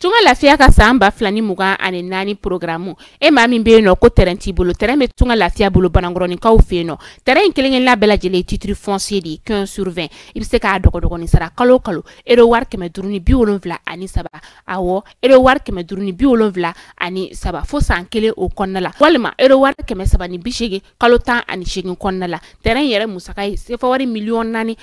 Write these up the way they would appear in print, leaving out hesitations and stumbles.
Tunga Lafiya ka san 2024 programme e maa min bɛ yen nɔ ko terrain t'i bolo, terrain bɛ Tunga Lafiya bolo Banankɔrɔninkaw fɛ yen nɔ. Terrain in kelen-kelenna bɛɛ lajɛlen ye titre foncier de ye 15 sur 20. I bɛ se k'a dɔgɔdɔgɔnin sara kalo o kalo euro wari 573, awɔ euro wari 573 fo san kelen o kɔnɔna la, walima euro wari 380 kalo 18 kɔnɔna la. Terrain yɛrɛ musaka ye sefa wari 4,1 million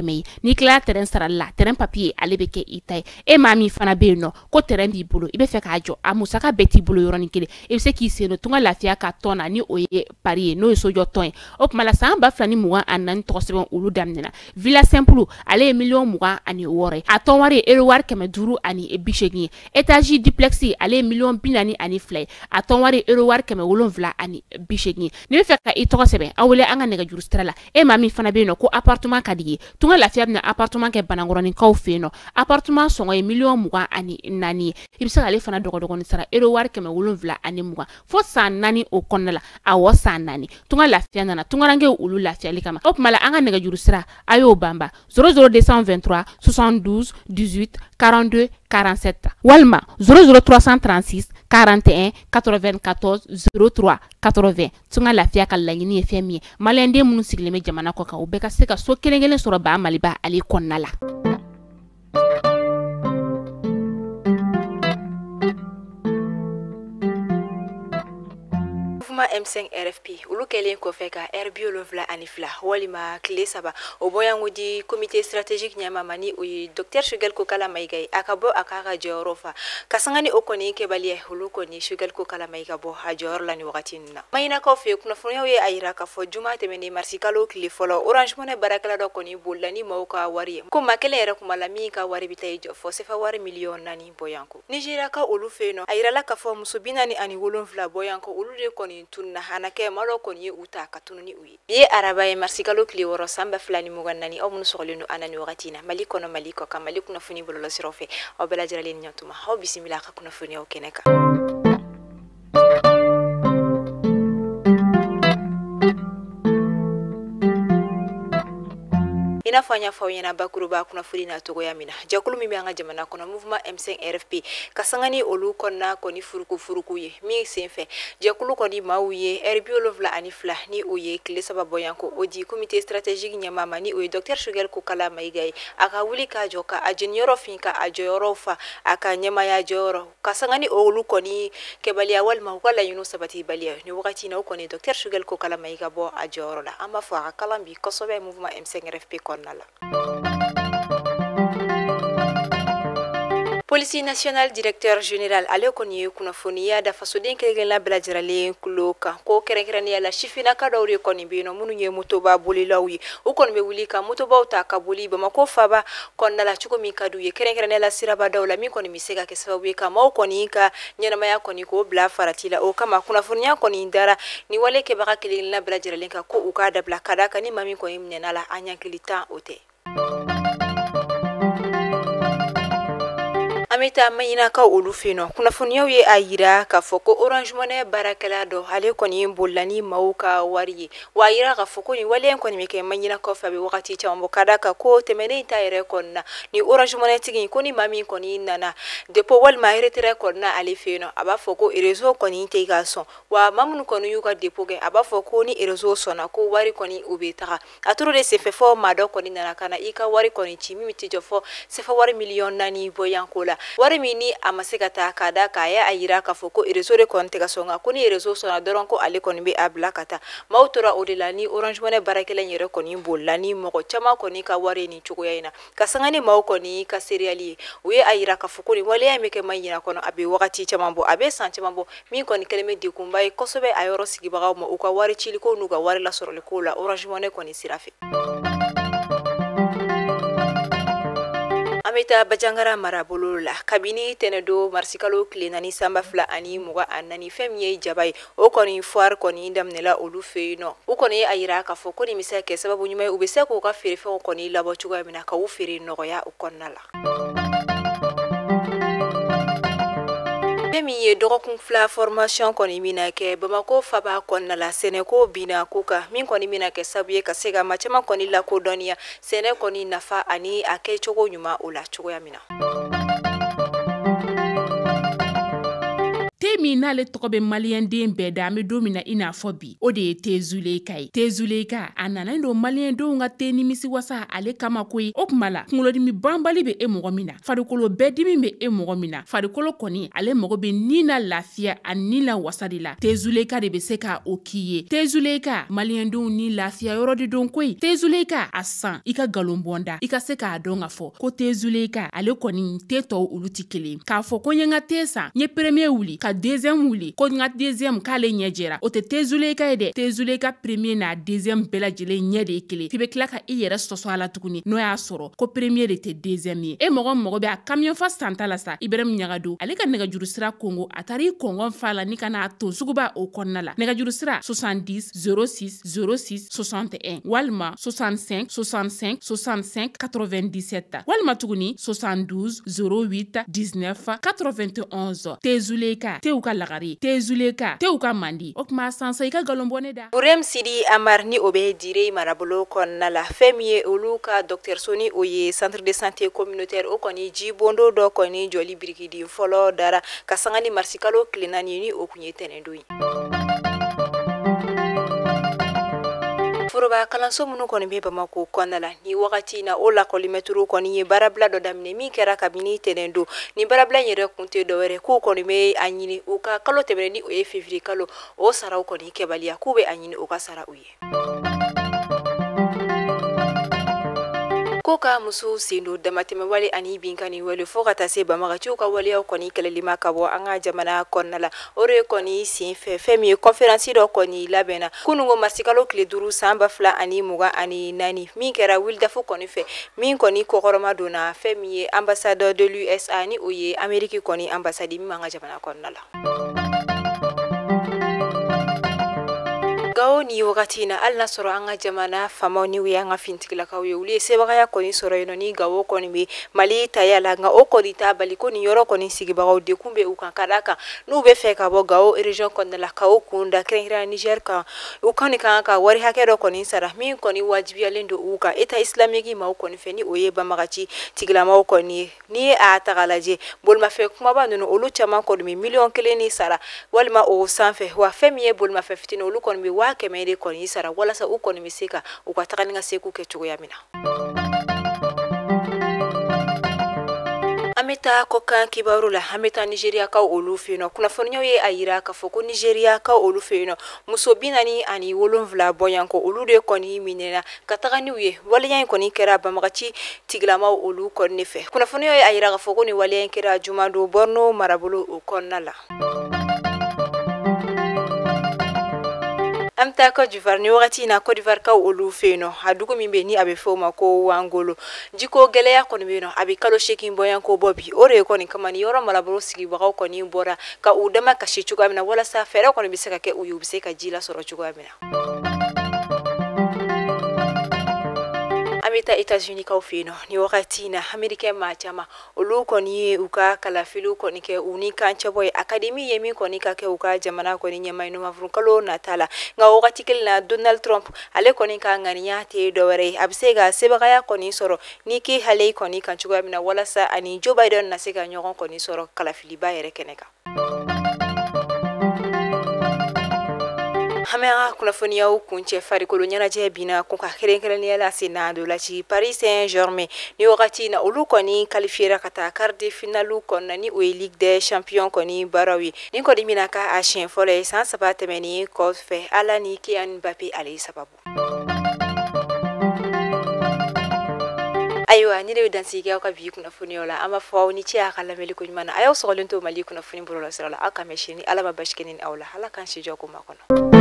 ye. N'i tilala terrain sarali la, terrain papier ale bɛ kɛ i ta ye. E maa min fana bɛ yen nɔ ko terrain b'i bolo, i bɛ fɛ k'a jɔ, a musaka bɛɛ t'i bolo yɔrɔnin kelen, i bɛ se k'i sen don Tunga Lafiya ka tɔn na, ni o ye pari ye, n'o ye sojɔ tɔn ye. O tuma la san 2024 tɔgɔ sɛbɛn olu daminɛna. Villa simple ale ye 26 million ye, a tɔn wari ye euro wari 580 ye. Étage duplex ale ye 42 million ye, a tɔn wari ye euro wari 780 ye. N'i bɛ fɛ ka i tɔgɔ sɛbɛn, aw wele an ka nɛgɛjuru sira la. E maa min fana bɛ yen nɔ ko appartement ka di ye, Tunga Lafiya bɛna appartement kɛ Banankɔrɔninkaw fɛ yen nɔ. Appartement sɔngɔ ye 24 million ye. I bɛ se k'ale fana dɔgɔdɔgɔnin sara euro wari 720 fo san 4 o kɔnɔna la, awɔ san 4. Tunga Lafiya nana tungarankew olu lafiyali kama. O tuma la an ka nɛgɛjuru sira a y'o banba 00223 72 18 42 47 walima 00336 41 94 03 80. Tunga Lafiya ka laɲini ye fɛn min ye, maliyɛnden minnu sigilen bɛ jamana kɔ kan, u bɛɛ ka se ka so kelen kelen sɔrɔ ba Maliba ale kɔnɔna la. Mouvement M5 RFP olu kɛlen kɔfɛ ka heure 72 walima tile 3 o bɔyanko di comité stratégique ɲɛmaa ma, ni o ye docteur Choguel Kokalla Maïga ye, a ka bɔ a k'a ka jɔyɔrɔ fa ka sanga ni o kɔni kɛbaliya, olu kɔni Choguel Kokalla Maïga bɔ a jɔyɔrɔ la ni wagati ninnu na. Maɲinakaw fɛ, kunnafoniyaw ye a yira k'a fɔ juma tɛmɛnen marisi kalo tile fɔlɔ, Orange Money baarakɛla dɔ kɔni bolila ni maaw ka wari ye, ko maa kelen yɛrɛ kuma la min ka wari bɛ taa i jɔ fɔ sefa wari 4 miliyɔn bɔyanko. Nizeriya olu fɛ yen nɔ, a yirala k'a fɔ muso 47 bɔyanko olu de kɔni tununa, a na kɛ maa dɔ kɔni ye u ta ka tunu ni u ye. Bi ye araba ye, marisi kalo tile 6, san 2024. Aw minnu sɔgɔlen don an na ni wagati in na, Mali kɔnɔ, Mali kɔ kan, Mali kunnafoni bɔlɔlɔsiraw fɛ, aw bɛɛ lajɛlen ni ɲantuma, aw bisimila a ka kunnafoniyaw kɛnɛ kan. I n'a fɔ an y'a fɔ aw ɲɛna bakuruba kunnafoni na cogoya min na, jɛkulu min bɛ an ka jamana kɔnɔ, mouvement M5 RFP, ka sanga ni olu kɔnɔna kɔni furuku furuku ye min senfɛ, jɛkulu kɔni maaw ye heure 72, ni o ye tile 3 bɔyanko o di comité stratégique ɲɛmaa ma, ni o ye docteur Choguel Kokalla Maïga ye, a ka wuli k'a jɔ ka a jeniyɔrɔ fin ka a jɔyɔrɔ fa a ka ɲɛmaaya jɔyɔrɔ ka sanga ni olu kɔni kɛbaliya walima u ka laɲiniw sabatibaliya ni wagati in na, o kɔni docteur Choguel Kokalla Maïga bɔ a jɔyɔrɔ la. An b'a fɔ a ka kalan bi kosɛbɛ mouvement M5 RFP kɔnɔna la. Police nationale directeur général ale kɔni ye kunnafoniya da fasoden kelen-kelenna bɛɛ lajɛlen kulo kan ko kɛrɛnkɛrɛnnenya la sifinnaka dɔw de kɔni bɛ yen nɔ minnu ye motoba bolilaw ye, u kɔni bɛ wuli ka motobaw ta ka boli Bamakɔ faba kɔnɔna la cogo min ka d'u ye, kɛrɛnkɛrɛnnenya la sirabadaw la, min kɔni bɛ se ka kɛ sababu ye ka maaw kɔni ka ɲɛnamaya kɔni k'o bila farati la. O kama kunnafoniya kɔni dara ni wale kɛbaga kelen-kelenna bɛɛ lajɛlen kan ko u k'a dabila, ka d'a kan ni maa min kɔni minɛna la, a ɲankili tan o tɛ. An bɛ taa Maɲinakaw olu fɛ yen nɔ, kunnafoniyaw ye a yira k'a fɔ ko Orange Money baarakɛla dɔ ale kɔni bolila ni maaw ka wari ye. Wa a yira k'a fɔ ko nin waleya in kɔni bɛ kɛ Maɲinakaw fɛ a bɛ wagati caman bɔ, ka d'a kan ko tɛmɛnen ta yɛrɛ kɔni na, ni Orange Money tigi ko ni maa min kɔni nana dépôt walima retrait kɔni na ale fɛ yen nɔ, a b'a fɔ ko réseau kɔni tɛ ka sɔn, wa maa minnu kɔni y'u ka dépôt kɛ, a b'a fɔ ko ni réseau sɔnna ko wari kɔni u bɛ taga. A tora de senfɛ fɔ maa dɔ kɔni nana ka na i ka wari kɔni ci min tɛ jɔ fɔ sefa wari 4 miliyɔn bɔyanko la, wari min ni a ma se ka taa, ka da k'a y'a yira k'a fɔ ko réseau de kɔni tɛ ka sɔn, nka ko ni réseau sɔnna dɔrɔn ko ale kɔni bɛ a bila ka taa. Maaw tora o de la ni Orange Money baarakɛla in yɛrɛ kɔni bolila ni mɔgɔ caman kɔni ka wari ye nin cogoya in na. Ka sanga ni maaw kɔni ka seereyali ye, u ye a yira k'a fɔ ko nin waleya in bɛ kɛ Maɲina kɔnɔ a bɛ wagati caman bɔ, a bɛ san caman bɔ, min kɔni kɛlen bɛ degunba ye kosɛbɛ a yɔrɔ sigibagaw ma u ka wari ciliko n'u ka wari lasɔrɔliko la Orange Money kɔni sira fɛ. An bɛ taa Bajangara marabolo la. Kabini tɛnɛdo marisikalo tile 4, san 2024, fɛn min ye jaba ye, o kɔni foire kɔni daminɛla olu fɛ yen nɔ. U kɔni ye a yira k'a fɔ ko nin bɛ se ka kɛ sababu ɲuman ye, u bɛ se k'u ka feerefɛnw kɔni labɔ cogoya min na ka u feere nɔgɔya o kɔnɔna la. Fɛn min ye dɔgɔkun 2 formation kɔni bɛna kɛ Bamakɔ faba kɔnɔna la sɛnɛko binna ko kan, min kɔni bɛna kɛ sababu ye ka se ka maa caman kɔni lakodɔnniya sɛnɛ kɔni nafa ani a kɛcogo ɲuman o la cogoya min na. Te min n'ale tɔgɔ bɛ maliyɛnden bɛɛ da, an bɛ don min na i n'a fɔ bi, o de ye te Zuleyika ye. Te Zuleyika a nana don maliyɛndenw ka te nimisi wasa ale kama koyi. O tuma la kunkolodimi banbali bɛ e mɔgɔ min na, farikolo bɛɛ dimi bɛ e mɔgɔ min na, farikolo kɔni ale mago bɛ ni na lafiya a ni la wasa de la, te Zuleyika de bɛ se ka o k'i ye. Te Zuleyika maliyɛndenw ni lafiya yɔrɔ de don koyi. Te Zuleyika a san i ka nkalon bɔnda, i ka se k'a dɔn k'a fɔ ko te Zuleyika ale kɔni te tɔw olu tɛ kelen. K'a fɔ ko n ye n ka te san, n ye premier wuli ka deuxième wuli, ko n ka deuxième k'ale ɲɛ jɛra, o tɛ te Zuleyika ye dɛ. Te Zuleyika premier n'a deuxième bɛɛ lajɛlen ɲɛ de ye kelen. F'i bɛ tila ka i yɛrɛ sɔsɔ a la tuguni, n'o y'a sɔrɔ ko premier de tɛ deuxième ye. E mɔgɔ mago bɛ a camion fa santa la sa, Ibrahim Ɲagado ale ka nɛgɛjuru sira kongo, a taara i kɔngɔn fa la ni ka n'a ton suguba o kɔnɔna la. Nɛgɛjuru sira 70 06 06 61 walima 65 65 65 97 walima tuguni 72 08 19 91. Te Zuleyika tew ka lagare, te Zuleyika tew ka mandi. O tuma sansa i ka nkalon bɔ ne da. Burem Sidi Amar ni o bɛ Dire marabolo kɔnɔna la, fɛn min ye olu ka dɔgɔtɔrɔso ni o ye centre de santé communautaire, o kɔni jibondo dɔ kɔni jɔli birikidi fɔlɔ dara ka sanga ni marisikalo tile 4 ni o kun ye tɛnɛndon ye. Foroba kalanso minnu kɔni bɛ Bamakɔ kɔnɔna la ni wagati na, o lakɔlimɛtiriw kɔni ye baarabila dɔ daminɛ min kɛra kabini tɛnɛn don. Ni baarabila in yɛrɛ kun tɛ dɔwɛrɛ, k'u kɔni bɛ a ɲini u ka kalo tɛmɛnen ni o ye février kalo o saraw kɔni kɛbaliya, k'u bɛ a ɲini u ka sara u ye. Ko ka musow sen don damatɛmɛwale ani binkanni wale fo ka taa se banbagaciw ka waleyaw kɔni kɛlɛli ma ka bɔ an ka jamana kɔnɔna la, o de kɔni sen fɛ fɛn min ye conférence dɔ kɔni labɛnna kununko marisikalo tile 5 san 2024 min kɛra Wildaf kɔni fɛ, min kɔni kɔkɔrɔma donna fɛn min ye ambassadeur de l'USA ni o ye Amérique kɔni ambassade min b'an ka jamana kɔnɔna la. Gawo ni wagati in na, hali n'a sɔrɔ an ka jamana faamaw ni u y'an ka fintigilakaw ye, olu ye sebagaya kɔni sɔrɔ yen nɔ ni Gawo kɔni bɛ Mali taya la, nka o kɔni t'a bali ko nin yɔrɔ kɔni sigibagaw dekun bɛ u kan, ka d'a kan n'u bɛ fɛ ka bɔ Gawo région kɔnɔna la ka o kun da kɛrɛnkɛrɛnnenya Niger kan, u kɔni kan ka wari hakɛ dɔ kɔni sara min kɔni wajibiyalen don u kan État islamique maaw kɔni fɛ ni o ye banbagaci tigilamaw kɔni ye. N'i ye a ta k'a lajɛ, bolimafɛn kumaba ninnu olu caman kɔni bɛ miliyɔn 1 ni sara walima o sanfɛ, wa fɛn min ye bolimafɛn fitinin olu kɔni bɛ 100 000 de kɔni sara walasa u kɔni bɛ se ka u ka taga ni ka seku kɛ cogoya min na. An bɛ taa kɔkan kibaru la, an bɛ taa Nigériakaw olu fɛ yen nɔ. Kunnafoniyaw ye a yira k'a fɔ ko Nigériakaw olu fɛ yen nɔ, muso 47 bɔɲɔgɔnko olu de kɔni minɛna ka taga n'u ye. Waleya in kɔni kɛra banbagaci tigilamaw olu kɔni fɛ. Kunnafoniyaw ye a yira k'a fɔ ko nin waleya in kɛra jumadon Borno marabolo o kɔnɔna la. An bɛ taa Côte d'Ivoire ni wagati in na, Côte d'Ivoire kaw olu fɛ yen nɔ, a dugu min bɛ ni a bɛ fɔ o ma ko Wangolo, jiko gɛlɛya kɔni bɛ yen nɔ, a bɛ kalo 8 bɔɲɔgɔnko bɔ bi. O de kɔni kama ni yɔrɔ marabolo sigibagaw kɔni bɔra ka u dama kasi cogoya min na walasa fɛɛrɛ kɔni bɛ se ka kɛ u ye, u bɛ se ka ji lasɔrɔ cogoya min na. An bɛ taa États-Unis kaw fɛ yen nɔ ni wagati in na, Américain maa caman olu kɔni ye u ka kalafiliw kɔni kɛ u ni kan cɛbɔ ye académie ye min kɔni ka kɛ u ka jamana kɔni ɲɛmaa ye novembre kalo nata la. Nka wagati kelen na, Donald Trump ale kɔni ka ŋaniya tɛ dɔwɛrɛ ye, a bɛ se ka sebagaya kɔni sɔrɔ Nikki Haley kɔni kan cogoya min na walasa ani Joe Biden na se ka ɲɔgɔn kɔni sɔrɔ kalafiliba yɛrɛ kɛnɛ kan. An bɛ an ka kunnafoniyaw kuncɛ farikolo ɲɛnajɛ binna kun kan, kɛrɛnkɛrɛnnenya la senna ntolanci Paris Saint-Germain ni wagati in na olu kɔni qualifiera ka taa quart de finale kɔnɔna ni o ye Ligue des champions kɔni baaraw ye. Nin kɔni bɛna k'a siɲɛ fɔlɔ ye san 3 tɛmɛnen kɔfɛ, Ala ni Kylian Mbappé ale sababu. Ayiwa, ni ne bɛ dansigi kɛ aw ka bi kunnafoniyaw la, an b'a fɔ aw ni ce a ka lamɛnli ko ɲuman na. A y'aw sɔgɔlen to Mali kunnafoni bɔlɔlɔsira la, aw k'an bɛn sini, Ala ma basi kɛ ni aw la, Ala k'an si jɔ ko makɔnɔ.